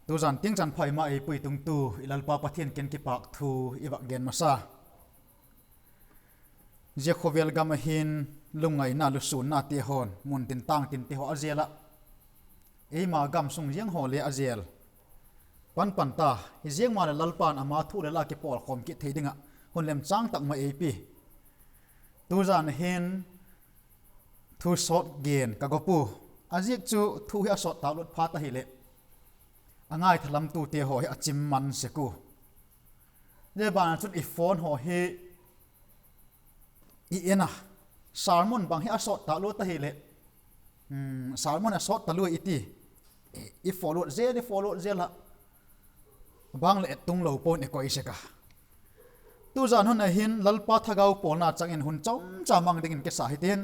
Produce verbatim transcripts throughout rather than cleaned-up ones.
Tuzan tiang chan pha i ma ei pui tungtu i Lalpa Pathian kiang in kipâk thu i vak gen masa. Zia khawvel gam ah hin lungngaina lusûnnate haw'n mun tin tâng tinte haw a zel ah, eima gam sung ziang haw le a zel pan pan ta. Hiziang maleh Lalpa'n ama thu leh la kipawlkhawm kit thei ding ah hun lem châng tak mai ei pia. Tuzan hin thu sawt gen ka gawp ua, a ziak chu thu hi a sawt tâk lut phat ahileh a ngaitha lamtute haw hi a chim man sek ua. Zia ban ah chun i phone haw hi i en a, sermon bang hi a sawt tâk lut ahileh, sermon a sawt talua i ti, i forward zel, i forward zel ah, bang leh et tung lo pua'n i koi sek a. Tuzan hun ah hin Lalpa thagau pawlna chang in hun chomcha mang dingin kisa hitin,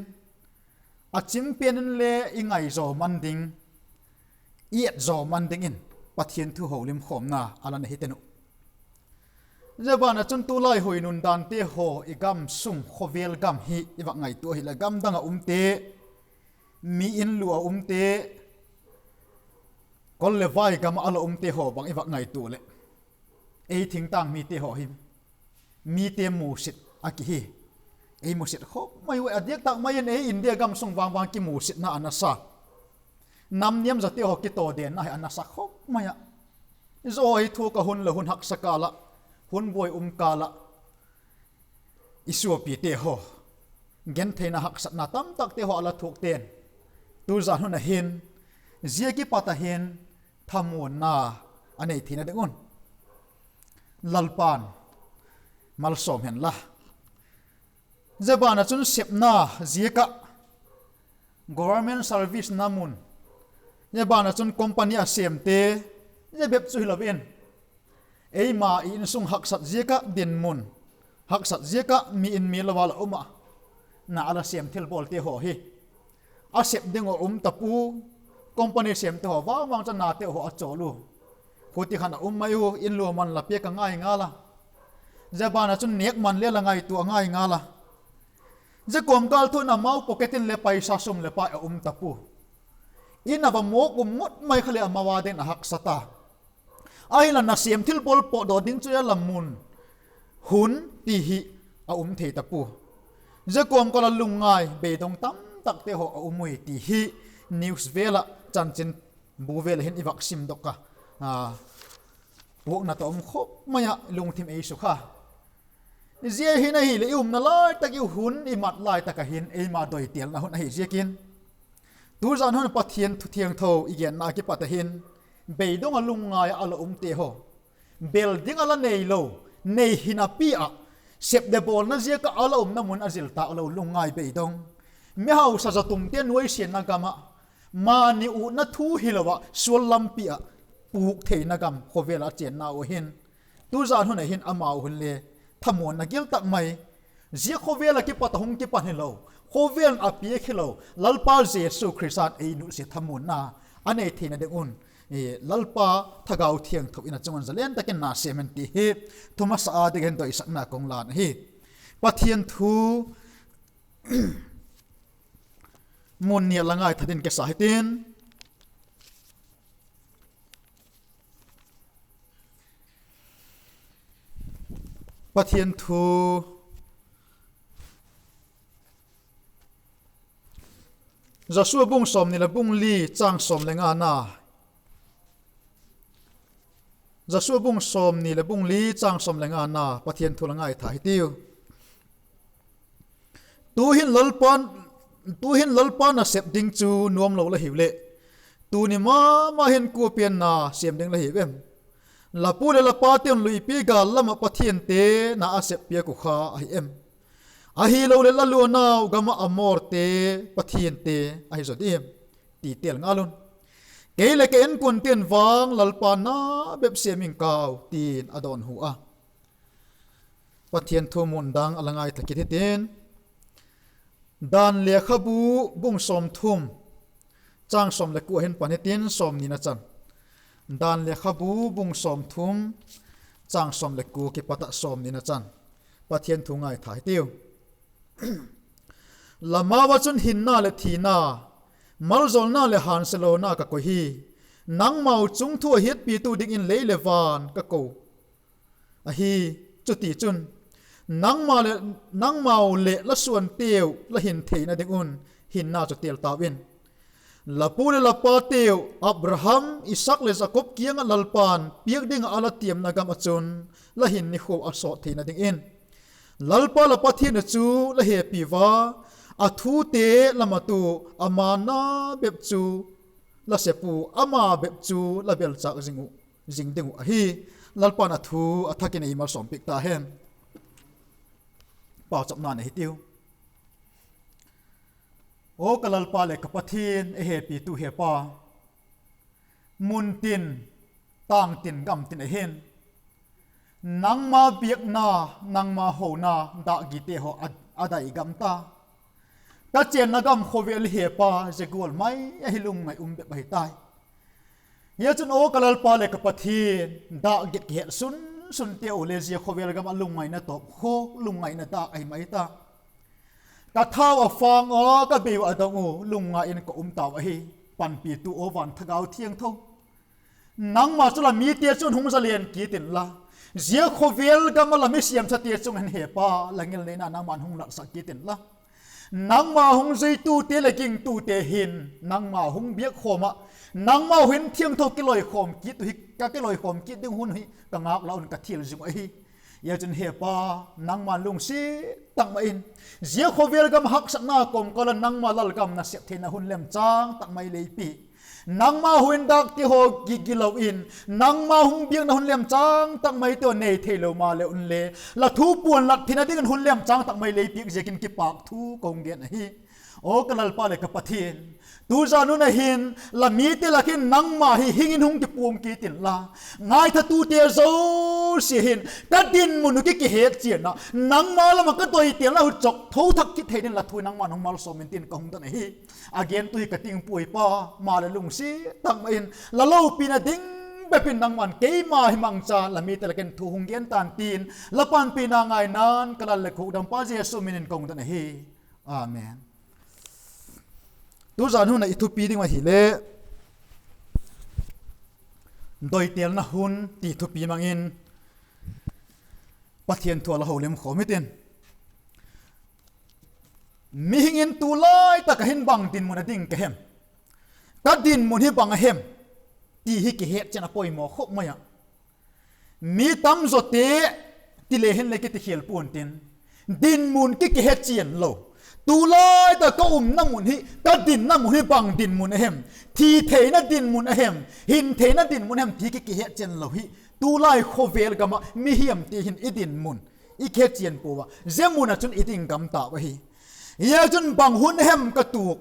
a chim pen in le i ngai zaw man ding, i et zaw man dingin Pathian thu holimkhawmna a la nei hiten uh. Zia ban ah chun tulai hui nundante haw i gam sung khawvel gam hi i vak ngaitua hileh gam dang ah umte, mi In lua ah umte, kol leh vai gam ah a la umte haw bang i vak ngaitua leh, ei thingtâng mite haw hi mite musit a kihi. Ei musit khop mai ua, a diak tak mai in ei India gam sung vang vang kimusitna a nasa, nam niam zate haw kitawdenna hi a nasa khop mai ah. Zaw hi thuak a hun leh hun haksa kâl ah, hun buai um kâl ah i suapite haw, gentheina haksatna tamtakte haw a la thuakte'n, tuzan hun ah hin zia kipat ah hin thamuanna a nei theina ding un Lalpa'n malsawm hen la. Zia ban ah chun sepna ziak ah, government service na mun, zia ban ah chun company a sêmte, zia bep chu hilo in, eima i insung haksat ziak ah, dinmun haksat ziak ah, mi In mi lo a la um ah, na a la sêm thilbawlte haw hi a sep ding uh a um ta pua. Company sêmte haw vang vang chu nate haw a chawl ua, khuti khan a um mai ua, In lua man la piak a ngai ngal a, zia ban ah chun nêk man le la ngaitua a ngai ngal a, zia kawmkâl thu in amau pocket in le paisa sum leh pai a um ta pua. In a va mawk um ngut mai kha leh amau â dingin a haksa ta. Ahinla nasêm thilbawl pawtdaw ding chu a la mun, hun ti hi a um thei ta pua. Zia kawmkâl ah lungngai beidong tamtakte haw a um ui ti hi news vêl ah, chanchin bu vêl ah hin i vak simdok a, puakna tawh um khop mai ah lungthim ei sukha. Zia hin ahileh i umna lai tak, i hun i mat lai tak ah hin eima doitêlna hun ahi ziakin, tuzan hun Pathian thu thiangtho i genna kipat ah hin, beidong ah lungngai ah a la umte haw, bel ding a la neilo, nei hinapi ah, sep leh bawlna ziak ah a la umna mun a zil tâk lo lungngai beidong, mihausa zatumte nuaisianna gam ah, mani utna thu hilo ah sual lampi ah pûk theina gam khawvel ah a chênna uh hin, tuzan hun ah hin amau hun le thamuanna gil tak mai, zia khawvel ah kipat a hung kipan hilo, khawvel in a piak hilo, Lalpa Jesu Khrista'n ei nutsia thamuanna a nei theina ding un, Lalpa Thagau Thiangtho in a chung un zalen tak in na sêm hen ti hi thumasa â ding hin doisakna ka hung lan ahi. Pathian thu mun ni ah la ngaitha dingin kisa hitin, Pathian thu, Joshua bung sawmni leh bung li châng sawm le ngana, Joshua bung sawmni leh bung li châng sawm le ngana Pathian thu la ngaitha hitiu. Tu'hin Lalpa, tu'hin Lalpa nasep ding chu nuamlo la hiu leh, tuni ma ma hin kua pian na sêm ding la hiu em? La pu leh la pate'n luipi gâl lam ah pathiante na a sep piak uh kha ahi em? Ahiloleh la luanau gam ah Amorte pathiante ahi zaw diam? ti tel ngal un. Kei leh ka inkuante'n vang Lalpa na bep sêm ing kau, ti'n a dawnhu a. Pathian thu mun dang a la ngaitha kit hitin, Dan lekhabu bung sawmthum, châng sawm leh kua hin pan hitin sawmnina chan. Dan lekhabu bung sawmthum, châng sawm leh kua kipat ah sawmnina chan Pathian thu ngaitha hitiu. La ma-u ah chun hinna leh thina, maljawlna leh hânsia lona ka koi hi. nangmau chung thu a hiatpitu dingin lei leh van ka ko ahi. Chutichun, nangmau leh la suanteu la hin theina ding un hinna chu têl tau in. La pu leh la pateu Abraham, Isaak leh Jakob kiang ah Lalpa'n piak ding ah a la tiamna gam ah chun la hin nikhua a sawt theina dingin. Lalpa la Pathian uh chu la hepi ua, a thute la mat ua, ama na bep chu la sep ua, ama bep chu la belchâk zing uh, zing ding uh ahi. Lalpa'n a thu a thak in ei malsawmpiak ta hen. Pauchapna nei hitiu. Aw ka Lalpa leh ka Pathian, ei hepitu Hepa, mun tin, tâng tin, gam tin ah hin nangma biakna, nangma hona dâk gite haw a, a dai gam ta. Ka chênna gam khawvel hi Hepa, zia gual mai ahi, lungngai um bep ahi tai. Hia chun aw ka Lalpa leh ka Pathian, dâk git kihet sun sunte uh le zia khawvel gam ah lungngaina tawpkhawk, lungngaina dâk ahi mai ta. Ka thau a fâng ua, ka bei uh a dong ua, lungngai in ka um tau ahi. Panpitu aw van Thagau Thiangtho, nangma chu la mite chun hung zalen kit inla, zia khawvel gam ah la mi siamsate chung hin Hepa, la ngilneina nangma'n hung latsak kit inla, nangma hung zuitute leh gingtute hin nangma hung biak khawm ah, nangmau hin thiangtho kiloikhawm kit uh hi, ka kiloikhawm kit ding hun hi ka ngâk la un ka thil zing uh ahi. Hia chun Hepa, nangma'n lungsiat tak mai in, zia khawvel gam haksatna kawmkal ah nangma lalgam nasep theina hun lemchâng tak mai lei pia, nangma hun dâkte haw gigilo in, nangma hung biakna hun lemchâng tak maite haw nei theilo maleu unle, la thu puanlat theina dingin hun lemchâng tak mai lei piak ziakin kipâk thu ka hung gen ahi. Aw ka Lalpa leh ka Pathian, tuzan hun ah hin la mite lak in nangma hi hing in hung kipuang kit inla, ngaithatute zosia hin ka dinmun uh ki kihetchian ah, nangma lam ah ka doitelna uh chawk tho thak kit thei dingin la thu nangma'n hung malsawm intin ka hung don ahi. A gentu hi ka tingpuai pa, maleh lungsiat tak mai in la lopina ding bep in nangma'n keima hi mangcha la mite lak in thu hung gen ta'n tin, la panpina ngaina'n ka Lal leh ka Hukdampa Jesu min in ka hung don ahi. Amen. Tuzan hun ah i thupi ding ahile, doitelna hun ti thupi mang in Pathian thu a la holimkhawm hitin. Mihing in tulai tak ah hin bang dinmun a ding ka hem, ka dinmun hi bang a hem, ti hi kihetchian a poimaw khop mai ah. Mi tamzawte ti le hinle kitikhial pua'n tin, dinmun ki kihetchian lo. Tulai tak ka umna mun hi, ka dinna mun hi bang dinmun a hem, thi theina dinmun a hem, hin theina dinmun a hem ti ki kihetchian lo hi, tulai khawvel gam ah mihiam ti hin i dinmun i kihetchian pua a, zia mun ah chun i ding gam tau ahi. Hia chun bang hun hem ka tuak,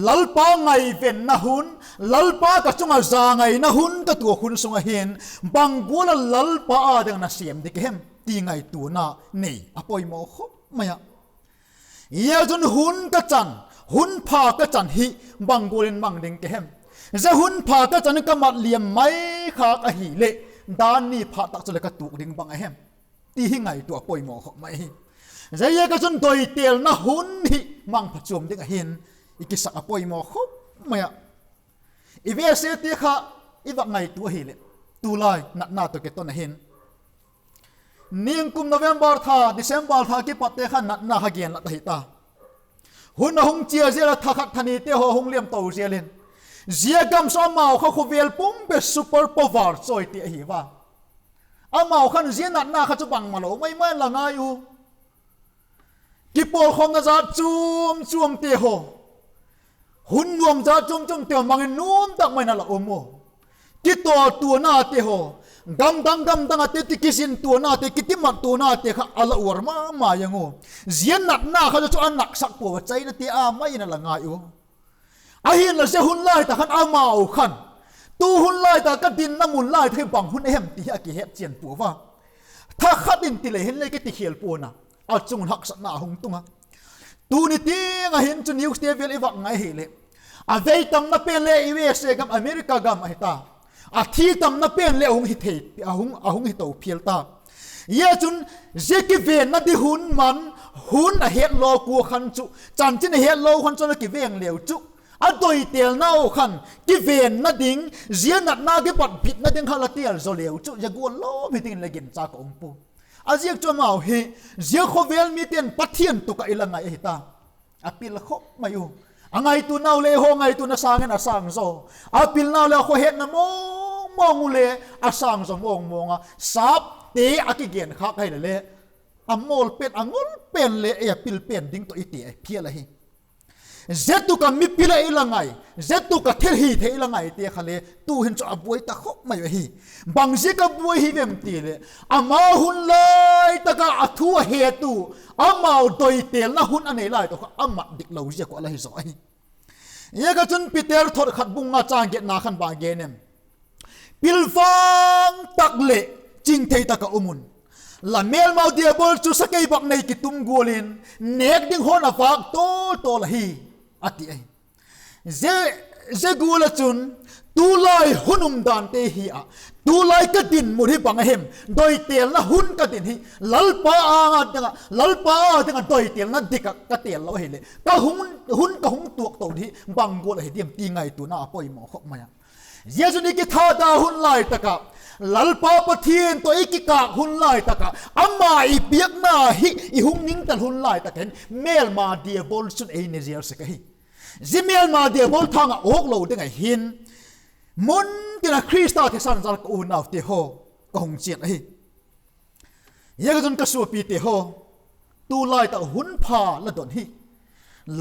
Lalpa ngaivenna hun, Lalpa ka chung ah zangaina hun ka tuak hun sung ah hin, bang gual ah Lalpa â ding ah na sêm ding ka hem ti ngaituana nei a poimaw khop mai ah. Hia chun hun ka chan, hun pha ka chan hi bang gual in mang ding ka hem, zia hun pha ka chan ka mat liam mai khâk ahileh, dan ni phat tak chuleh ka tuak ding bang a hem, ti hi ngaitua a poimaw khop mai hi. Ziaziak a chun doitelna hun hi mangpha chuam ding ahin i kisak a poimaw khop mai ah. I vesate kha i vak ngaitua ahileh, tulai natna tawh kiton ahin, ningkum November tha, December tha kipatte kha natna kha genlat ahi ta. Hun a hung chia zel a, tha khat tha nite haw hung liam to zel in, zia gam sung amau kha khawvel pumpi super power chawite ahi ua. Amau khan zia natna kha chu bangmalo mai mai la ngai u. Kipawlkhawmna jat chuam chuamte haw, hun nuam jat chuam chuamte haw mang in nuam tak mai in a la um u. Kitawtuanate haw, gamdang gamdang ate ti kizin tuanate, kitimat tuanate kha a la uar ma ma jeng u. Zia natna kha chu a naksak pua a, chainate a mai in a la ngai u. Ahinla zia hun lai tak khan amau khan, tu hun lai tak ka dinna mun lai tak hi bang hun a hem ti hi a kihetchian pua ua. Tha khat in ti le hinle kitikhial pua'n a, a chung un haksatna a hung tung a. Tuni tiang ah hin chu newste vel i vak ngai ahileh, a vei tamna pen le U S A gam, America gam ahi ta. A thi tamna pen le a hung hi thei, a hung, a hung hi to phial ta. Zia chun zia kivenna di hun man, hun a hetlo kua khan chu, chanchin a hetlo khan chu a kiveng leu chu, a doitelnau khan kivenna ding, zia natna kipat bitna ding kha la têl zaw leu chu zia gual lawm hi dingin le ginchâk ka um pua. A ziak chu amau hi zia khawvel mite'n Pathian tuk ah i la ngai ahi ta. A pil khop mai u. A ngaituanau le haw ngaituana sâng in a sâng zaw. A pilnau leh a khawhetna mawngmawng u le a sâng zaw mawngmawng a. Sâpte a kigen khâk ahile le, a mawl pen a ngol pen le ei a pil pen ding tawh i ti a phial ahi. Zia tuk ah mipil ah i la ngai, zia tuk ah thilhithei i la ngaite kha le tu'hin chu a buai ta khop mai u ahi. Bangziak a buai hi vem ti leh, ama hun lai tak ah a thu a het u, amau doitelna hun a nei lai tawh kha a mat dik lo ziak uh a la hi zaw ahi. Ziak ah chun Peter thot khat bung nga châng giatna khan bang a gen em? Pilvang tak leh chingthei tak ah um un. La mêlmau Diabol chu sakeibaknei kitum gual in nêk ding hawn a vâk tawl tawl ahi, a ti ahi. Zia, zia gual ah chun tulai hun umdante hi ah, tulai ka dinmun hi bang a hem? Doitelna hun ka din hi, Lalpa âng a ding ah, Lalpa â ding ah doitelna dik ah ka têl lo ahileh ka hun, hun ka hung tuak to hi bang gual ahi diam ti ngaituana a poimaw khop mai a. Zia chun i kithada hun lai tak ah, Lalpa Pathian tawh i kikâk hun lai tak ah, ama i biakna hi i hung ningtal hun lai tak ah hin mêlma Diabol chun ei ne zel sek ahi. Zia mêlma Diabol thâng ah uak lo ding ah hin, mun tin ah Khrista thisan jal ka unaute haw, ka hung chial ahi. Ziak ah chun ka suapite haw, tulai tak hun pha la don hi.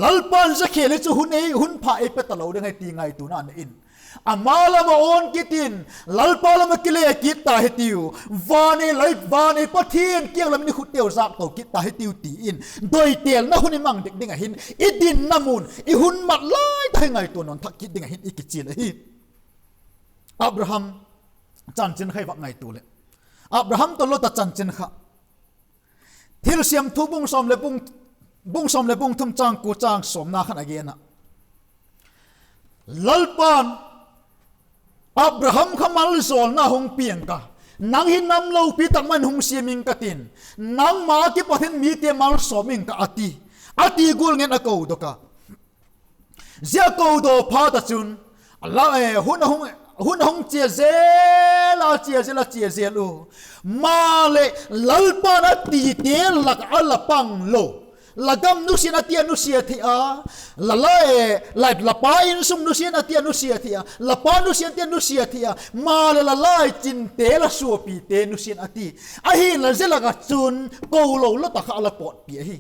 Lalpa'n zakhel hi chu hun ei, hun pha ei pe talo ding ahi ti ngaituana nei in, ama lam ah awn kit in, Lalpa lam ah kile kit ta hitiu, van ei lai, van ei Pathian kiang lam in i khutteu zâk to kit ta hitiu ti in, doitelna hun i mang dik ding ah hin i dinna mun, i hun mat lai tak hi ngaitua nawn thak kit ding ah hin i kichial ahi. Abraham chanchin kha i vak ngaitua leh, Abraham tawh Lota chanchin kha, Thilsiam Thu bung sawm leh bung, bung sawm leh bung thum châng kua châng sawmna khan a gen ah, Lalpa'n Abraham kha malzawlna hung piang ka, nang hi nam lopi tak mai in hung siam ing ka tin, nangma kipat in mite malsawm ing ka, a ti. A ti gual ngen a kodok a. Zia kodaw phat ah chun, a la, eh, hun a hung, hun a hung chia zel a, chia zel a, chia zel u. Maleh Lalpa'n a tite lak ah a la pang lo. La gam nusia in a ti a nusia thei a, la la, eh, la, la pa insung nusia in a ti a nusia thei a, la pa nusia in a ti a nusia thei a, maleh la laichinte, la suapite nusia in a ti. Ahinla zia lak ah chun ko lo Lota kha a la pawtpi ahi.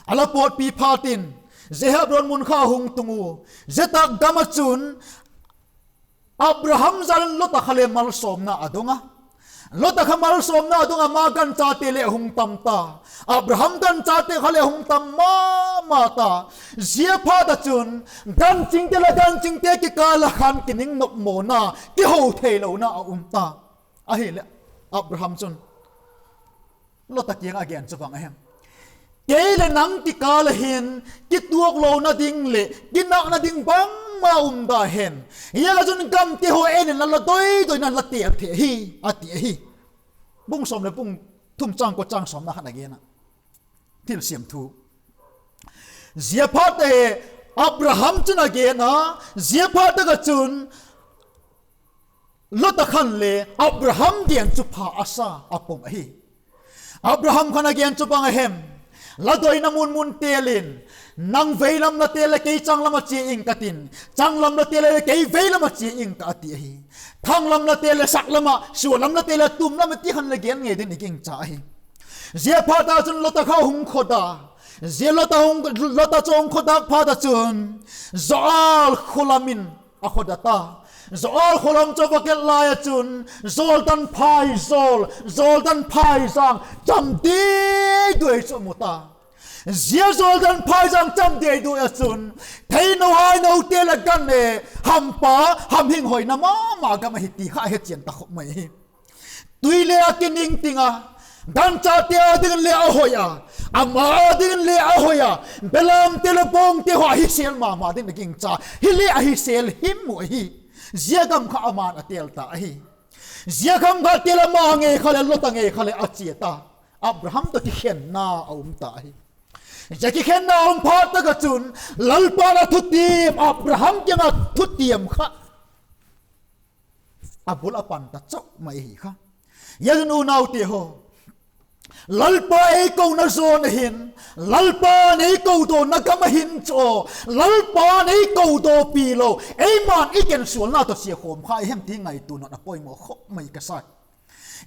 A la pawtpi phat in, zia Hebron mun kha hung tung u. Zia tak gam ah chun Abraham jal in Lota kha le malsawmna a dong a. Lota kha malsawmna a dong a, ama ganchate le a hung tam ta. Abraham ganchate kha le a hung tam ma ma ta. Zia phat ah chun ganchingte leh ganchingte kikâl ah khan kining nopmawna, kiho theilona a um ta. Ahileh Abraham chun Lota kiang a gen chu bang a hem? Kei leh nang kikâl ah hin kituaklona ding leh kinâkna ding bangma um da hen. Ziak ah chun gamte haw en in la, la doi doi in la têl thei hi, a ti ahi. Bung sawm leh bung thum châng kua châng sawmna khan a gen a, Thilsiam Thu. Zia phat e, Abraham chun a gen a, zia phat tak ah chun Lota khan le Abraham gen chu pha a sa a pom ahi. Abraham khan a gen chu bang a hem? La doina mun mun têl in, nang veilam la têl leh kei changlam ah chia ing ka tin, changlam la têl leh kei veilam ah chia ing ka, a ti ahi. Thanglam la têl leh saklam ah, sualam la têl leh tumlam ah ti khan le gen ngei dingin i gingcha ahi. Zia phat ah chun Lota kha hung khawda. Zia Lota hung, Lota chu hung khawdâk phat ah chun Zoar khaw lam in a khawda ta. Zoar khaw lam chu a va et lai ah chun Jordan phaizawl, Jordan phaizâng cham dei duai chu a mu ta. Zia Jordan phaizâng cham dei duai ah chun theino hainote leh gan e, hampa, hamhing hoina ma ma gam ahi ti kha a hechian ta khop mai ahi. Tui le a kining ting a, ganchate â dingin le a hoi a, ama â dingin le a hoi a, belamte leh bawngte haw a hisêl ma ma dingin a gingcha. Hile a hisêl him uh ahi. Zia gam kha ama'n a têl ta ahi. Zia gam kha têl ama ngei kha leh Lota ngei kha leh a chia ta. Abraham tawh kikhenna a um ta ahi. Zia kikhenna um phat tak ah chun, Lalpa'n a thutiam, Abraham kiang ah thutiam kha a bul a pan ta chau mai ahi kha. Zia chun unaute haw, Lalpa ei kona zawn a hin, Lalpa'n ei kodawna gam a hin chu aw, Lalpa'n ei kodawpi lo, eima'n i gensualna tawh chia khawm kha i hem ti ngaitua nawn a poimaw khop mai ka sa.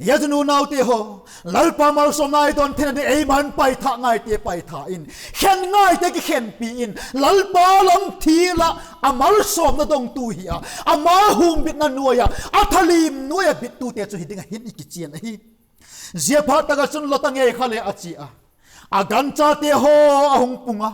Zia chun unaute haw, Lalpa malsawmna i don theina ding eima'n paithâk ngaite paithâ in, khen ngaite kikhenpi in, Lalpa lam thil ah a malsawmna dongtu hi a, ama humbitna nuai ah, a thalim nuai ah bittute chu hi ding ah hin i kichian ahi. Zia phat tak ah chun Lota ngei kha le a chia a, a ganchate haw a hung pung a,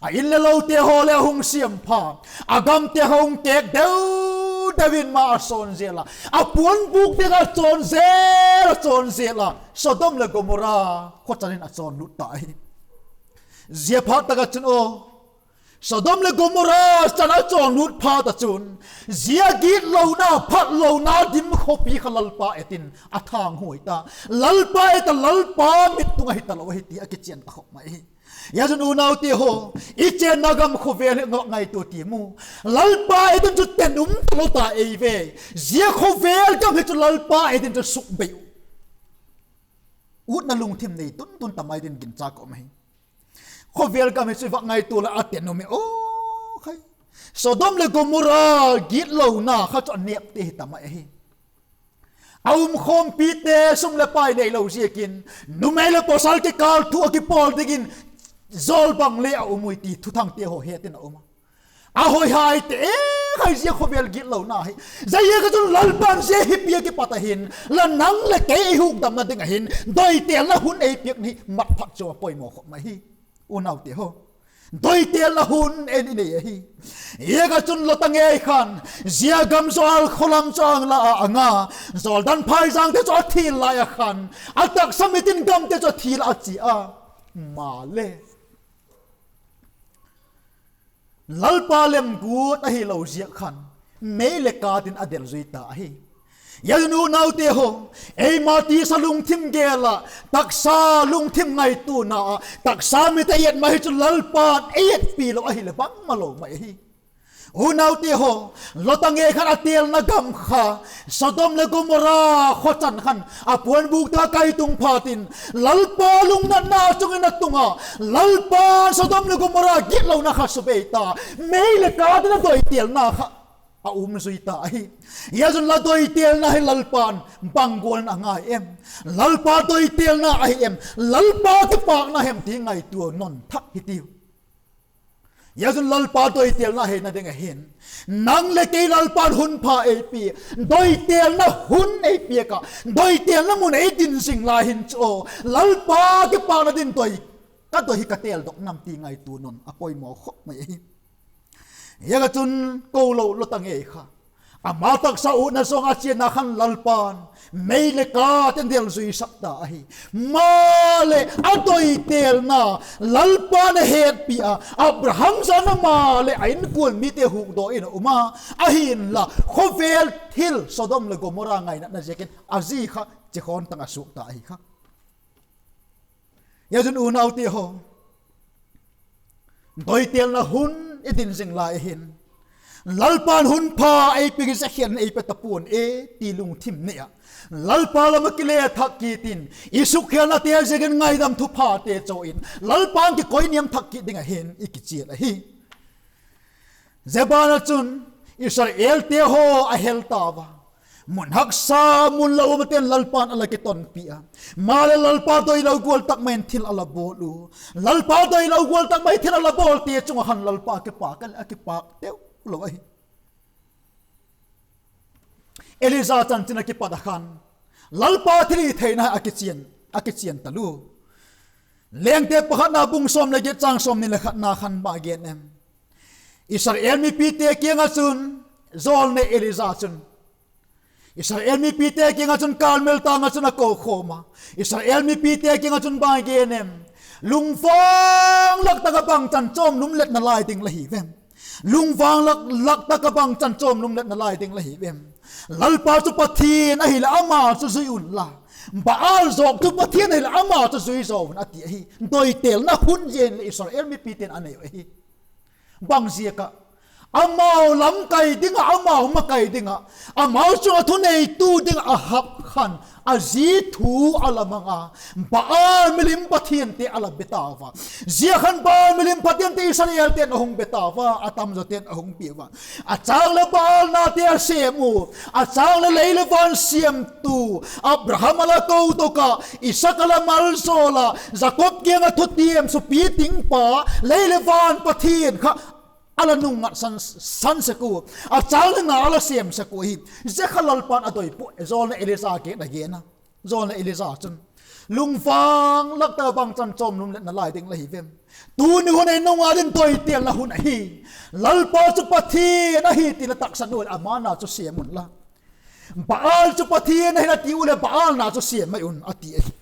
a in le lote haw le a hung siam pha, a gamte haw hung kêk deu deu in ma a chawn zel a, a puanbûk ding ah chawn zel a, chawn zel a, Sodom leh Gomora khawchan in a chawnlut ta ahi. Zia phat tak ah chun aw, Sodom leh Gomora chan a chawnlut phat ah chun, zia gitlona, phatlona dim khawpi kha Lalpa et in a thanghuai ta. Lalpa et a, Lalpa mit tung ahi talo ahi ti a kichian ta khop mai hi. Zia chun unaute haw, i chênna gam khawvel hi ngaitua tiam u. Lalpa et in chu ten um talo ta ei ve. Zia khawvel gam hi chu Lalpa et in chu sukbei u, utna lungthim nei tun tun ta mai ding ginchâk um ahi. Khawvel gam hi chu i vak ngaitua leh a ten um e aw khai. Sodom leh Gomora gitlona kha chu a nêpte hi ta mai ahi. A umkhawmpite sum leh pai neilo ziakin, numei leh pawsal kikâl thu a kipawl dingin, jawlbang le a um ui ti thuthangte haw het in a um a. A hoihaite e khai, zia khawvel gitlona hi. Ziaziak a chun Lalpa'n zia hi pia kipat a hin, la nang leh kei ei hukdamna ding ah hin doitêlna hun ei piak hi mat phat chu a poimaw khop mai hi. Unaute haw, doitêlna hun en i nei ahi. Ziak a chun Lota ngei khan, zia gam zawl khaw lam chu a la a nga, Jordan phaijângte chu a thil lai ah khan, a taksa mit in gamte chu a thil a chia a. Maleh Lalpa lemguat ahilo ziak khan, mei leh kât in a delzui ta ahi. Zia chun unaute haw, eima tisa lungthim gel ah, taksa lungthim ngaituana ah, taksa mit a et mai hi chu Lalpa'n ei etpi lo ahileh bangmalo mai ahi. Unaute haw, Lota ngei khan a têlna gam kha, Sodom leh Gomora khawchan khan a puanbûk tak a kai tung phat in, Lalpa lungnatna chung in a tung a, Lalpa'n Sodom leh Gomora gitlona kha subei ta, mei leh kât in a doitêlna kha a umzui ta ahi. Zia chun la doitêlna hi Lalpa'n bang gual in a ngai em? Lalpa doitêlna ahi em, Lalpa kipâkna hem ti ngaitua nawn thak hitiu. Zia chun Lalpa doitêlna heina ding ah hin, nang leh kei Lalpa'n hun pha ei pia, doitêlna hun ei piak ah, doitêlna mun ei din zing lai hin chu aw, Lalpa kipâkna ding doi, ka doi hi ka têldok nam ti ngaitua nawn a poimaw khop mai ahi. Ziak a chun ko lo Lota ngei kha, ama taksa utna zawng a chiana khan Lalpa'n mei leh kât in delzuisak ta ahi. Maleh a doitêlna, Lalpa'n a hetpi a, Abraham zan ama leh a inkuan mite hukdaw in a um a, ahinla khawvel thil Sodom leh Gomora ngainatna ziakin a zi kha chikhawn tang a suak ta ahi kha. Zia chun unaute haw, doitêlna hun i din zing lai hin, Lalpa'n hun pha ei piak, i zakhialna ei pe ta pua'n e ti lungthim nei ah, Lalpa lam ah kile thak kit in, i sukkhialnate ziakin ngaidam thuphate chaw in, Lalpa'n kikoiniam thak kit ding ah hin i kichial ahi. Zia ban ah chun Israelte haw a hel tau a, mun haksa, mun la um a ten Lalpa'n a la kitonpi a. Maleh Lalpa doilo gual tak mai in thil a la bawl u. Lalpa doilo gual tak mai thil a la bawlte chung ah khan Lalpa kipâk a, a kipâk teu lo ahi. Elija chanchin ah kipat ah khan Lalpa thilhitheina a kichian, a kichian talua. Lengte pakhatna bung sawm leh giat chang sawmni leh khatna khan bang a gen em? Israel mipite kiang ah chun, jawlnei Elija chun, Israel mipite kiang ah chun Karmel tâng ah chun a kokhawm a, Israel mipite kiang ah chun bang a gen em? Lungvang lak tak ah bangchan chawm lum let nalai ding la hi vem? Lungvang lak, lak tak ah bangchan chawm lum let nalai ding la hi vem? Lalpa chu Pathian ahileh ama chu zui unla, Baal zawk chu Pathian ahileh ama chu zui zaw un a ti ahi. Doitelna hun zia inle Israel mipite'n a nei uh ahi. Bang ziak ah? Amau lamkai ding ah, amau makai ding ah, amau chung ah thuneitu ding ah Ahab khan a zi thu a la mang a, Baal milim pathiante a la be tau a. Zia khan Baal milim pathiante Israelte'n a hung be tau a, a tamzawte'n a hung piau a. A châng leh Baal nate a sêm u, a châng leh lei leh van siamtu, Abraham a la kodok a, Isaak a la malzawl a, Jakob kiang ah thutiam supi tingpa, lei leh van Pathian kha a la nungngat san, san sek u. A châng leh na a la sêm sek u ahi. Zia kha Lalpa'n a doi puai, jawlnei Elija kiang a gen a. Jawlnei Elija chun, lungvang lak tak ah bangchan chawm lum leh na lai ding la hi vem? Tuni hun ei nung a ding doitelna hun ahi. Lalpa chu Pathian ahi ti la taksan u leh ama na chu sêm unla, Baal chu Pathian ahi na ti u leh Baal na chu sêm mai un a ti ahi.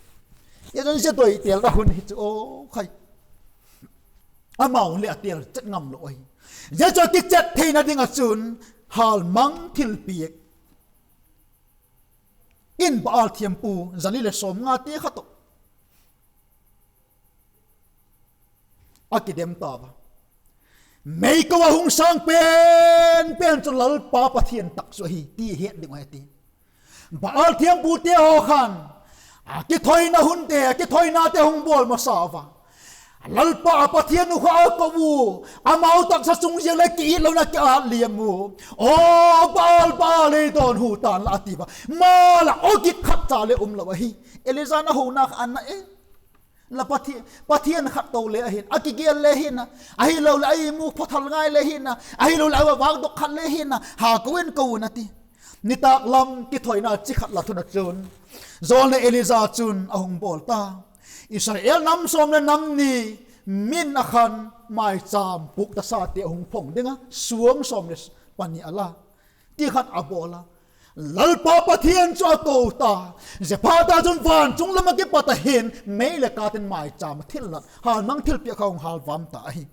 Zia chun zia doitelna hun hi chu aw khai, amau leh a tel chet ngam lo ahi. Zia chu a kichet theina ding ah chun hâlmang thilpiak in Baal thiampu za li leh sawmngate kha tawh a kidem tau a. Meiko ah hung sâng pen pen chu Lalpa Pathian tak chu ahi ti het ding uh ahi ti. Baal thiampute haw khan a kithoina hunte, a kithoinate hung bawl masa ua, Lalpa a Pathian uh kha a ko u, amau taksa chung ziang leh ki-itlona kiat liam u, aw Baal, Baal, ei dawnhu tan la a ti ua. Maleh aw git khat cha le um lo ahi. Elija'n a hona kha a na e. La Pathian, Pathian khat to le ahin, a kigel le hina, ahiloleh a imu phathal ngai le hina, ahiloleh a vâkdok khat le hina, ha ko in ko un a ti. Nitâk lam kithoina chi khat la thun ah chun, jawlnei Elija chun a hung bawl ta. Israel nam sawm leh nam ni min a khan maichâm puk tasate a hung phong ding a, suang sawm leh pani a la ti khat a bawl a. Lalpa Pathian chu a ko ta. Zia phat a chun van chung lam ah kipat a hin mei leh kât in maichâm a thillat, hâlmang thilpiak kha hung hâlvam ta ahi.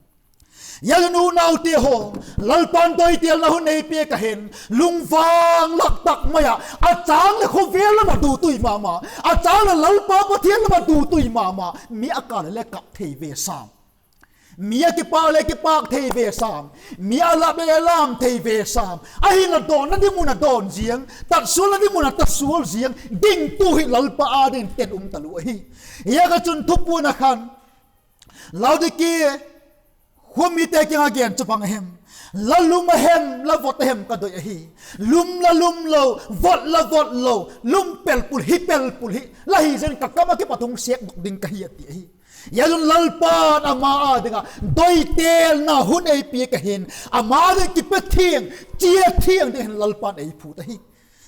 Zia chun unaute haw, Lalpa'n doitelna hun ei piak a hin, lungvang lak tak mai ah, a châng leh khawvel lam ah dutui ma ma, a châng leh Lalpa Pathian lam ah dutui ma ma, mi a kâl leh kâl thei ve sam, mi a kipâk leh kipâk thei ve sam, mi a lâp leh lâm thei ve sam, ahinla dawnna ding mun ah dawn ziang, tatsualna ding mun ah tatsual ziang ding tu hi Lalpa â ding ten um talua ahi. Zia kha chun Thupuan a khan Laodikei khua mite kiang a gen chu bang a hem? La lum a hem, la vot a hem ka doi ahi. Lum la lum lo, vot la vot lo, lum pelpul hi pelpul hi la hi ziakin ka kam ah kipat hung sêkdok ding ka hi a ti ahi. Zia chun Lalpa'n ama â ding ah doitelna hun ei piak a hin, ama ding kipe thiang, chia thiang ding hin Lalpa'n ei phut ahi.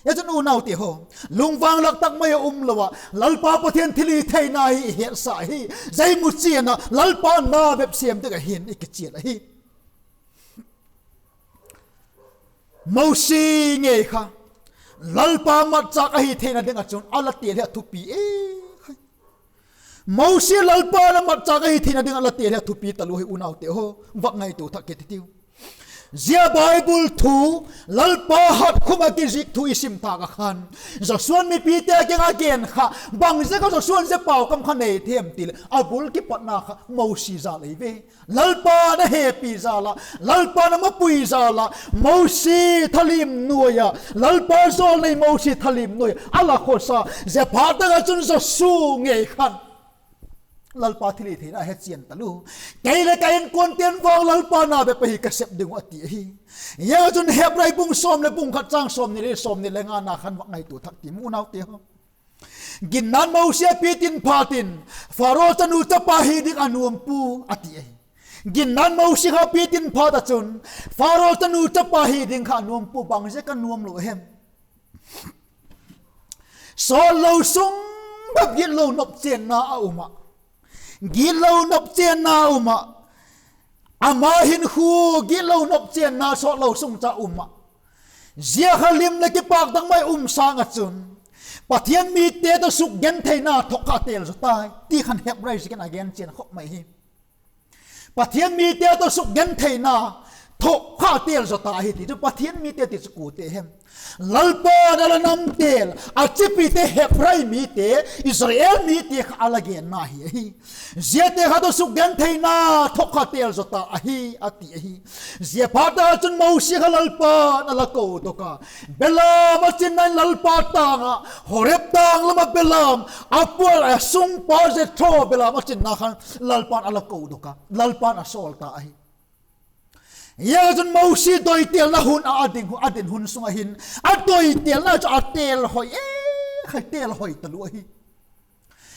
Zia chun unaute haw, lungvang lak tak mai a um lo ah Lalpa Pathian thilhitheina hi i hetsa hi, zia i mu chian ah Lalpa na bep sêm ding ah hin i kichial ahi. Mosi ngei kha Lalpa matchâk ahi theina ding ah chun a la têl hi a thupi e. Mosi Lalpa la matchâk ahi theina ding ah la têl hi a thupi talua hi unaute haw, vak ngaitua thak kit i tiu. Zia Bible thu, Lalpa hatkhum ah kizik thu i sim tâk ah khan, Joshua'n mipite kiang a gen kha, bang ziak a Joshua'n zia pau kam kha nei thei em ti leh a bul kipatna kha Mosi jal ei ve. Lalpa'n a hepi jal ah, Lalpa'n a mapui jal ah, Mosi thalim nuai ah, Lalpa jawlnei Mosi thalim nuai ah a la khosa, zia phat tak ah chun Joshua ngei khan Lalpa thilhitheina he chian talu. Kei leh ka inkuante'n vang Lalpa na bep ahi ka sep ding uh a ti ahi. Zia chun Hebrai bung sawm leh bung khat châng sawmni le sawmni le ngana khan vak ngaitua thak ti mu unaute haw. Ginna'n Mosi a pitin phatin, Pharaoh chanu chapa hi ding a nuam pua a ti ahi. Ginna'n Mosi kha pitin phat ah chun, Pharaoh chanu chapa hi ding kha a nuam pua, bang ziak a nuam lo hem? Sawtlo sung bep gitlo nopchenna a um ah, gitlo nopchenna a um ah, ama hinkhua gitlo nopchenna sawtlo sung cha um ah, zia kha lim leh kipâk tak mai um sâng ah chun, Pathian mite tawh sukgentheina thok kha a têl zaw tai ti khan Hebrai ziakin a gen chian khop mai hi. Pathian mite tawh sukgentheina thokha têl zaw ta ahi ti chu Pathian mite ti chu kuate hem? Lalpa'n a la nam têl, a chipite Hebrai mite, Israel mite kha a la genna hi ahi. Ziate kha tawh sukgentheina thokha têl zaw ta ahi, a ti ahi. Ziaphatchun Mosi kha Lalpa'n a la kodok a, belam a chinna in Lalpa tâng ah, Horeb tâng lam ah belam a pual a sungpa Jethro belam a chinna khan Lalpa'n a la kodok a, Lalpa'n a sawl ta ahi. Ziachun Mosi doitêlna hun ah a din, a din hun sung ah hin, a doitêlna chu a têl hoi e, khai têl hoi talua ahi.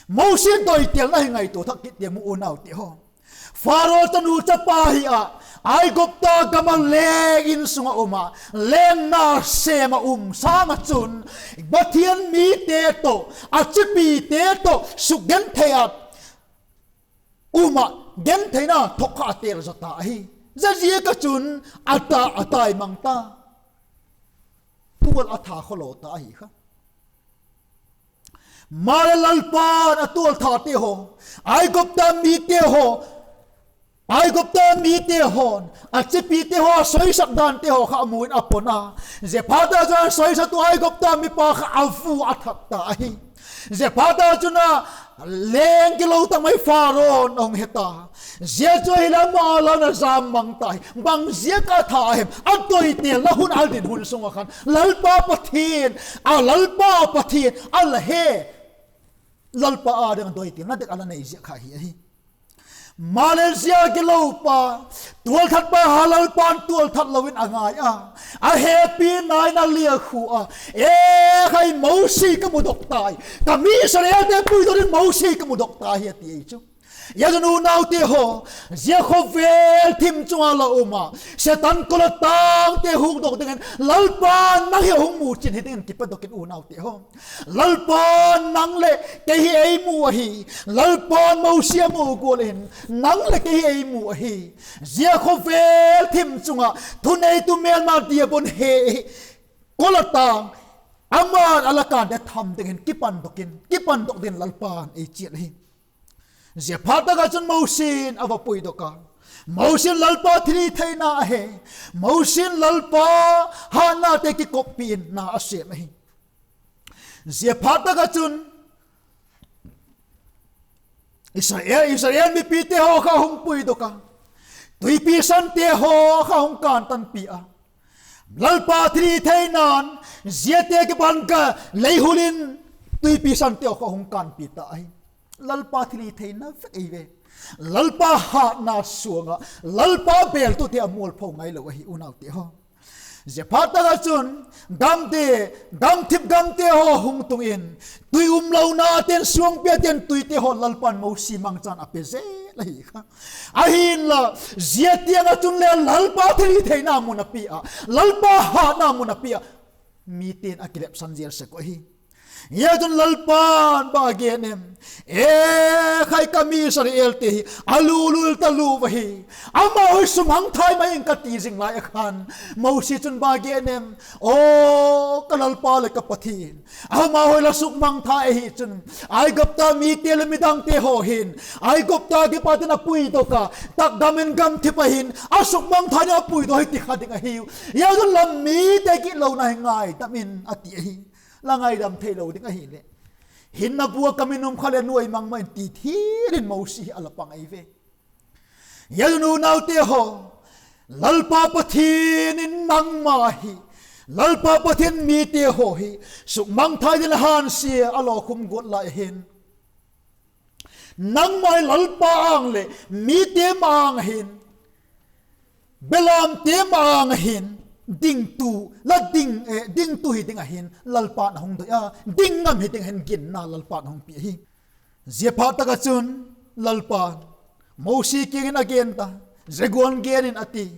Mosi doitêlna hi ngaitua thak kit tiam u unaute haw. Pharaoh chanu chapa hi ah, Aigupta gam ah leng in sung ah um ah, lengna sêm ah um sâng ah chun, Pathian mite tawh, a chipite tawh sukgenthei ah um ah, gentheina thokha têl zaw ta ahi. Ziaziak ah chun a ta, a tai mang ta, tual a tha khawlaw ta ahi kha. Maleh Lalpa'n a tualthate haw, Aigupta mite haw, Aigupta mite haw'n a chipite haw a soisak dante haw kha a mu in a pon a. Ziaphatchun a soisaktu Aigupta mipa kha a vua a that ta ahi. Ziaphatchun a leng gilo tak mai Pharaoh'n a hung he ta. Zia chu ahileh ama lam a jam mang ta hi. Bang ziak a tha hem? A doitêlna hun, a din hun sung ah khan Lalpa Pathian, a Lalpa Pathian a la he, Lalpa â ding a doitêlna dek a la nei ziak kha hi ahi. Maleh zia gilopa, tualthatpa ha Lalpa'n tualthat lo in a ngai a, a hepi nai in a liakhu a, e, khai Mosi ka mudok tai, ka mi Israelte puidok dingin Mosi ka mudok tai, a ti ahi chu. Ziachun unaute haw, zia khawvel thim chung ah la um ah, Setan kol a tângte hukdok dingin Lalpa'n nang hi a hung mu chin hi dingin kipatdok in unaute haw. Lalpa'n nang leh kei hi ei mu ahi. Lalpa'n Mosi a mu gual in nang leh kei hi ei mu ahi. Zia khawvel thim chung ah thuneitu mêlma diabol he hi kol a tâng, ama'n a la kânte tham dingin kipandok in, kipandok dingin Lalpa'n ei chial ahi. Ziaphat tak ah chun Mosi'n a va puidok a, Mosi'n Lalpa thilhitheina a he, Mosi'n Lalpa hatnate kikoppi in na a sêm ahi. Ziaphat tak ah chun Israel, Israel mipite haw kha hung puidok a, Tuipi Sante haw kha hung kântanpi a, Lalpa thilhitheinan ziate kipan ka leihul in Tuipi Sante haw kha hung kânpi ta ahi. Lalpa thilhitheina vek ei ve. Lalpa hatna suang ah, Lalpa bêltute a mualpho ngailo ahi unaute haw. Ziaphat tak ah chun gamte, gamthip gamte haw hung tung in, tui umlona ten, suangpi a ten tuite haw Lalpa'n Mosi mangchan a pe zel ahi kha. Ahinla, zia tiang ah chun le Lalpa thilhitheina mun a pi ah, Lalpa hatna mun a pi ah, mite'n a kilepsan zel sek uh ahi. Zia chun Lalpa'n bang a gen em? E khai, ka mi Israelte hi a lulul talua ahi. Amau hi sumangthai mai ing ka ti zing lai ah khan, Mosi chun bang a gen em? Aw ka Lalpa leh ka Pathian, amau hi la sukmangthai ahi chun, Aigupta mite leh midangte haw hin Aigupta kipat in a puidok a, tak gam in gamthip ah hin a sukmangthai in a puidok hi ti kha ding ahiu. Zia chun la mite gitlona hi ngaidam in, a ti ahi. La ngaidam theilo ding ahileh, hinna bu ah ka min um kha leh nuai mang mai in ti thial in Mosi hi a la pang ei ve. Zia chun unaute haw, Lalpa Pathian in nangma hi, Lalpa Pathian mite haw hi sukmangthai dingin a hânsia a lawkhum guat lai hin, nangma hi Lalpa âng leh mite ma-âng ah hin, belamte ma-âng ah hin dingtu, la ding, eh, dingtu hi ding ah hin Lalpa'n a hung doi a, ding ngam hi ding ah hin ginna Lalpa'n a hung pia hi. Ziaphat tak ah chun Lalpa'n Mosi kiang in a gen ta, zia gual gen in a ti,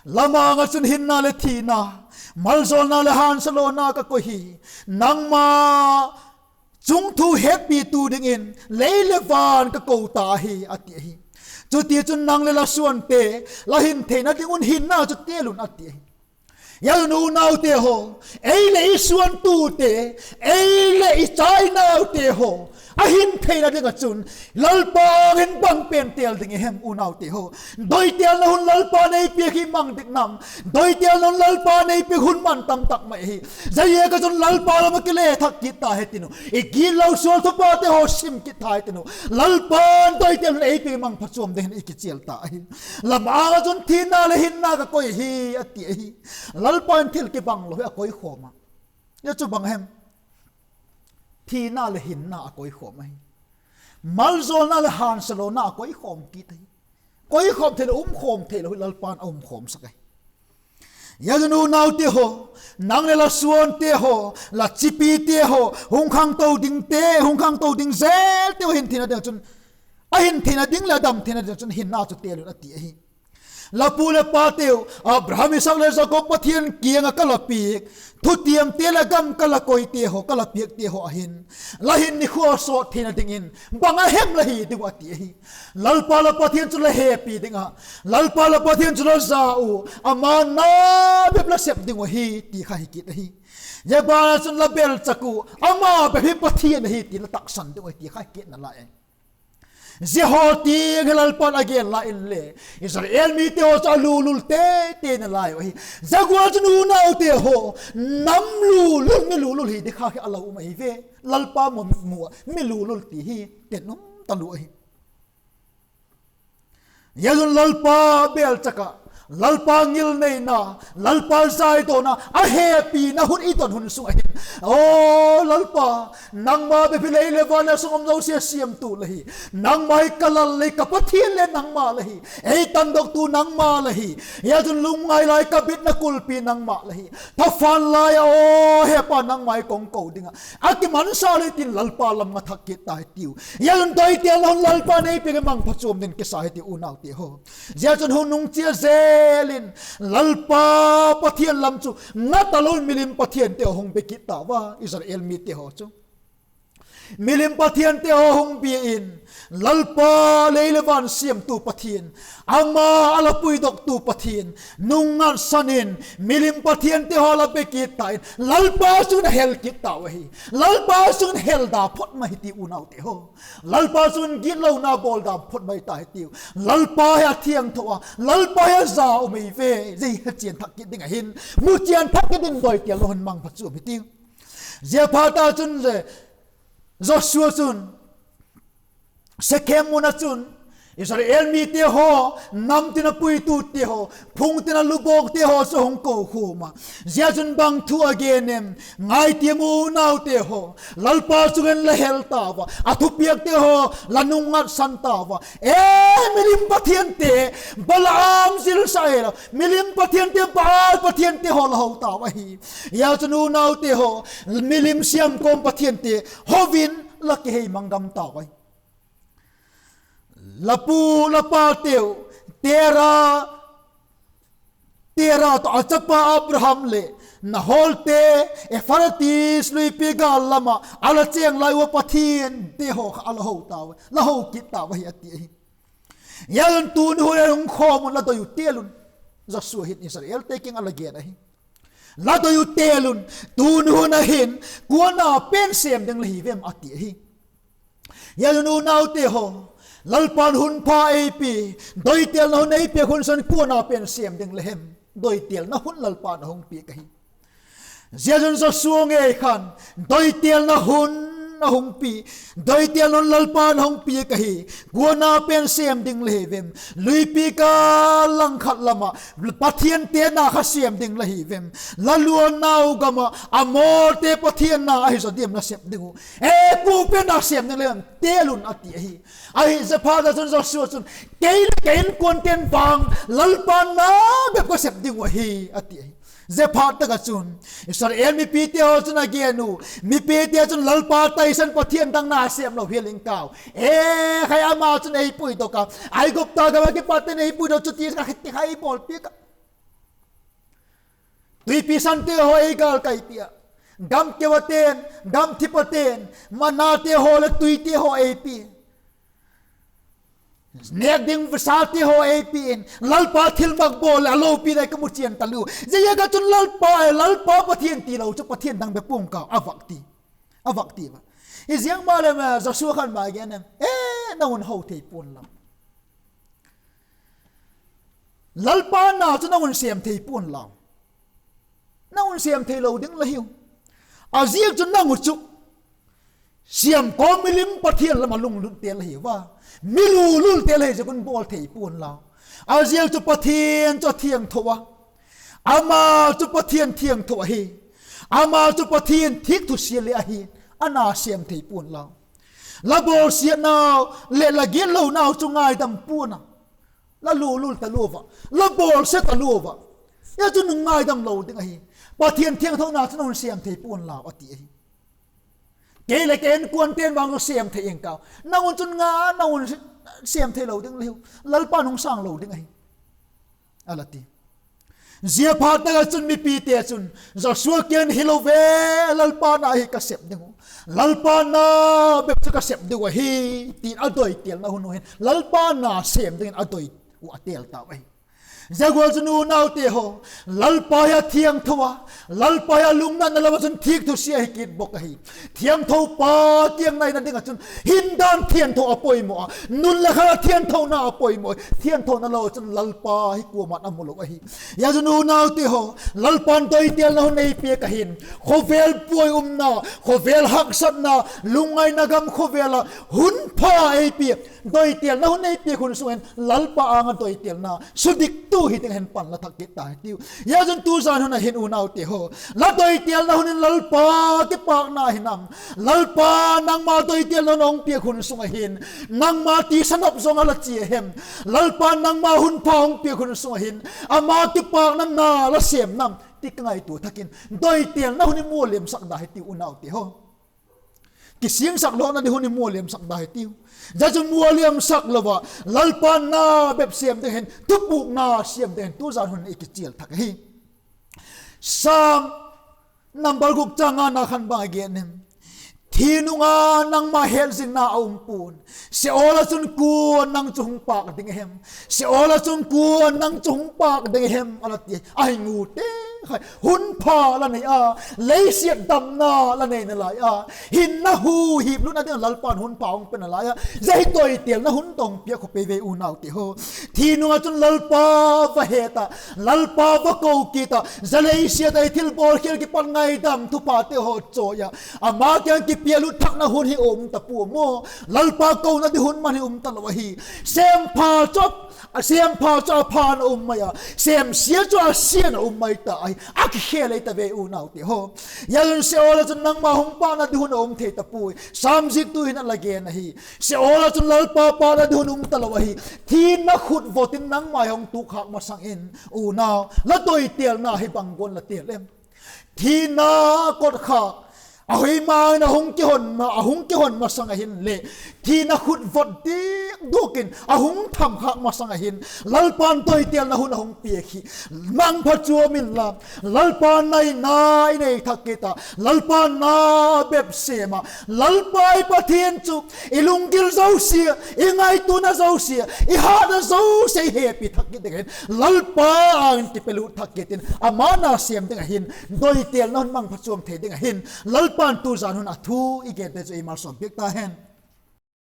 la ma-âng ah chun hinna leh thina, maljawlna leh hânsia lona ka koi hi. Nangma chungthu hetpitu dingin lei leh van ka ko ta hi, a ti ahi. Chutichun nang leh la suante la hin theina ding un hinna chu tel un, a ti ahi. Zia chun unaute haw, ei leh i suantute, ei leh i chainaute haw, a hin theina ding ah chun Lalpa âng hin bang pen têl ding i hem unaute haw? Doitelna hun Lalpa'n ei piak hi mang dik nam? Doitelna hun Lalpa'n ei piak hun man tam tak mai ahi. Ziaziak ah chun Lalpa lam ah kile thak kit ta hitin u, i gitlo sual thupate haw sim kit ta hitin u, Lalpa'n doitelna hun ei piak hi mang phachuam ding hin i kichial ta ahi. Lam âng ah chun thina leh hinna ka koi hi, a ti ahi. Lalpa'n thil kibanglo hi a koikhawm a. Zia chu bang hem? Thina leh hinna a koikhawm ahi. Malzawlna leh hânsia lona a koikhawm kit ahi. Koikhawm theilo, umkhawm theilo hi Lalpa'n a umkhawmsak ahi. Zia chun unaute haw, nang leh la suante haw, la chipite haw, hung khangto dingte, hung khangto ding zelte haw hin theina ding ah chun, a hin theina ding leh a dam theina ding ah chun hinna chu têl un, a ti ahi. La pu leh pateu, Abraham, Isaak leh Jakob Pathian kiang ah ka la piak, thutiamte leh gam ka la koite haw, ka la piakte haw a hin, la hin nikhua sawt theina dingin bang a hem la hi ding uh, a ti ahi. Lalpa la Pathian chu la hepi ding ah, Lalpa la Pathian chu la za u, ama na bep la sep ding uh ahi, ti kha hi kit ahi. Zia ban ah chun la belchak u, ama bep hi Pathian ahi ti la taksan ding uh ahi, ti kha hi kit nalai ahi. Zia haw tiang hi Lalpa'n a gen lai in le, Israel mite haw chu a lulul tei tei nalai uh ahi. Zia gual chun unaute haw, nam lulul, mi lulul hi ding kha hi a la um ahi ve. Lalpa mu mu ah mi lulul ti hi ken um talua ahi. Zia chun Lalpa belchak ah, Lalpa ngilneina, Lalpa zaidawna a hepina hun i don hun sung ahin, aw Lalpa, nangma bep hi lei leh van a sung um zosia siamtu la hi. Nangma hi ka Lal leh ka Pathian le nangma la hi. Ei tandoktu nangma la hi. Zia chun lungngai lai ka bitna kulpi nangma la hi. Thaphan lai a aw hepa nangma hi ka hung ko ding ah, a kimansa le tin Lalpa lam nga thak kit ta hitiu. Zia chun doitelna hun Lalpa'n ei piak hi mang phachuam dingin kisa hitiu unaute haw. Zia chun hun nung chia zel in Lalpa Pathian lam chu nga talo in milim pathiante haw hung bia kit tau a, Israel mite haw chu. Milim pathiante haw hung bia in, Lalpa lei leh van siamtu Pathian, ama a la puidoktu Pathian, nungngatsan in milim pathiante haw la bia kit ta in Lalpa sung in a hel kit tau ahi. Lalpa sung in hel da phot mai hitiu unaute haw. Lalpa sung in gitlona bawl da phot mai ta hitiu. Lalpa hi a thiangtho a, Lalpa hi a za um ei ve. Zia hi chian thak kit ding ahin, mu chian thak kit ding doitelna hun mang phachuam hitiu. Ziaphat a chun Joshua chun Sekhem mun ah chun Israel mite haw, nam tin a puitute haw, phung tin a lubawkte haw chu hung kokhum a. Zia chun bang thu a gen em? Ngaitiam unaute haw, Lalpa sung in la hel tau a, a thupiakte haw la nungngatsan tau a. E, milim pathiante, Balaam zilsa ei lo, milim pathiante, Baal pathiante haw la ho tau ahi. Zia chun unaute haw, milim siam kawm pathiante ho in la kihei mang gam tau ahi. La pu la pateu, Tera, Tera tawh a chapa Abraham leh Naholte, Euphrates luipi gâl lam ah a la chêng lai ua pathiante haw kha a la ho tau, la ho kit tau ahi a ti ahi. Zia chun tuni hun a hung khawm un la doi u têl un, Joshua hin Israelte kiang a la gen ahi. La doi u têl un, tuni hun a hin kuana pen sêm ding la hi vem a ti ahi. Zia chun unaute haw, Lalpa'n hun pha ei pia, doitelna hun ei piak hun sung kuana pen sêm ding la hem? Doitelna hun Lalpa'n a hung piak ahi. Zia chun Joshua ngei khan doitelna hun a hung pi, doitelna hun Lalpa'n a hung piak ahi. Kuana pen sêm ding la hi vem? Luipi gâl lang khat lam ah pathiante na kha sêm ding la hi vem? La luannau gam ah Amolte pathian na ahi zaw diam la sêm ding uh? E, kuana pen na sêm ding la hem? Têl un a ti ahi. Ahi, ziaphat a chun Joshua chun, kei leh ka inkuante'n vang Lalpa na bep ka sêm ding uh ahi, a ti ahi. Ziaphat tak ah chun Israel mipite haw chun a gen u, mipite chun Lalpa taisan pathian dang na sêm lo hial ing kau. E, khai ama chun ei puidok a, Aigupta gam ah kipat in ei puidok, chuti kha khit ti kha ei bawlpiak a, tuipi sante haw ei gâl kaipi a, gam keu a ten, gam thip a ten, manate haw leh tuite haw ei pi, nêk ding sate haw ei pi in, Lalpa thilmak bawl leh a lopi dai ka mu chian talua. Ziaziak a chun Lalpa, Lalpa Pathian tilo chu pathian dang bep pua'ng kau, a vak ti, a vak ti a. Hi ziang maleh, Joshua khan bang a gen em? E, nang un ho thei pua'n lau. Lalpa na chu nang un sêm thei pua'n lau. Nang un sêm theilo ding la hiu. A ziak chu nang u chu siamkawm milim pathian lam ah lunglut tel la hiu a, mi lulul tel la hi ziak un bawl thei pua'n lau. A ziak chu Pathian chu a thiangtho a, ama chu Pathian thiangtho ahi. Ama chu Pathian thikthusia le ahi. A na sêm thei pua'n lau. La bawlsiatnau leh la gitlonau chu ngaidam pua'n a, la lulul talua a, la bawlse talua a, zia chun ngaidam lo ding ahi. Pathian thiangthona chun nang un sêm thei pua'n lau a ti ahi. Kei leh ka inkuante'n vang chu sêm thei ing kau. Nang un chun nga, nang un sêm theilo ding la hiu. Lalpa'n hung sâng lo ding ahi, a la ti. Ziaphat tak ah chun mipite chun Joshua kiang in, Hilo ve, Lalpa na hi ka sep ding uh, Lalpa na bep chu ka sep ding uh ahi, ti'n a doitelna hun uh hin Lalpa na sêm dingin a doi uh a tel tau ahi. Zia gual chun unaute haw, Lalpa hi a thiangtho a, Lalpa hi a lungnatna lam ah chun thikthusia hi kit bawk ahi. Thiangtho pa kiang naina ding ah chun hindan thiangtho a poimaw a, nun leh kha thiangthona a poimaw. Thiangthona lo chun Lalpa hi kuama'n a mu lo ahi. Zia chun unaute haw, Lalpa'n doitelna hun ei piak ahi'n, khawvel buai umna, khawvel haksatna, lungngaina gam khawvel ah hun pha ei pia, doitelna hun ei piak hun sung in Lalpa âng ah doitelna sudiktu hi ding hin pan la thak kit ta hitiu. Zia chun tu zan hun ah hin unaute haw, la doitelna hun in Lalpa kipâkna hi nam? Lalpa, nangma doitelna hun a hung piak hun sung ah hin nangma tisa nop zong a la chia hem? Lalpa, nangma hun pha hung piak hun sung ah hin ama kipâkna na la sêm nam ti ka ngaitua thak in doitelna hun i mualliamsak da hitiu unaute haw. Kisingsak lona ding hun i mualliamsak da hitiu. Zia chu mualliamsak lo a, Lalpa na bep sêm ding hin, thupukna sêm ding hin tu zan hun i kichial thak ahi. Sam number guk chang ngana khan bang a gen em? Thi nung a nangma hetzingna a um pua'n, Sheol ah chun kua'n nang chu hung pâk ding a hem? Sheol ah chun kua'n nang chu hung pâk ding a hem, a la ti. Ahi, nute khai, hun pha la nei a, leisiat damna la nei nalai a, hinna hu hip lutna ding ah Lalpa'n hun pha hung pe nalai a, zia hi doitelna hun tawh hung piak khawp ei ve unaute haw. Thi nung ah chun Lalpa va het ah, Lalpa va ko kit ah, zia leisiat ah i thilbawlkhial kipat ngaidam thuphate haw chawi ah, ama kiang kipialut thakna hun hi um ta pua maw? Lalpa kona ding hun man hi um talo ahi. Sêmpha chu, sêmpha chu a pha'n a um mai a, sêmsia chu a sia'n a um mai ta ahi. A kikhel ei ta ve unaute haw. Zia chun Sheol ah chun nangma hung pâkna ding hun a um thei ta puai. Sam ziktu hin a la gen ahi. Sheol ah chun Lalpa pâkna ding hun um talo ahi. Thina khutvot in nangma hi hung tukkhâk masang in, unau, la doitelna hi bang gual la tel em? Thina kotkhâk a hoi ma in a hung kihon ma, a hung kihon masang ah hinleh, thina khutvot dik duak in a hung thamkhâk masang ah hin Lalpa'n doitelna hun a hung piak hi. Mangpha chuam inla, Lalpa naina i nei thak kit ah, Lalpa na bep sêm ah, Lalpa i Pathian chu i lunggil zosia, i ngaituana zosia, i hatna zosia i hepi thak kit ding hin Lalpa âng in kipelut thak kit in ama na sêm ding ah hin, doitelna hun mangpha chuam thei ding ah hin Lalpa'n tu zan hun a thu i gente chu ei malsawm piak ta hen.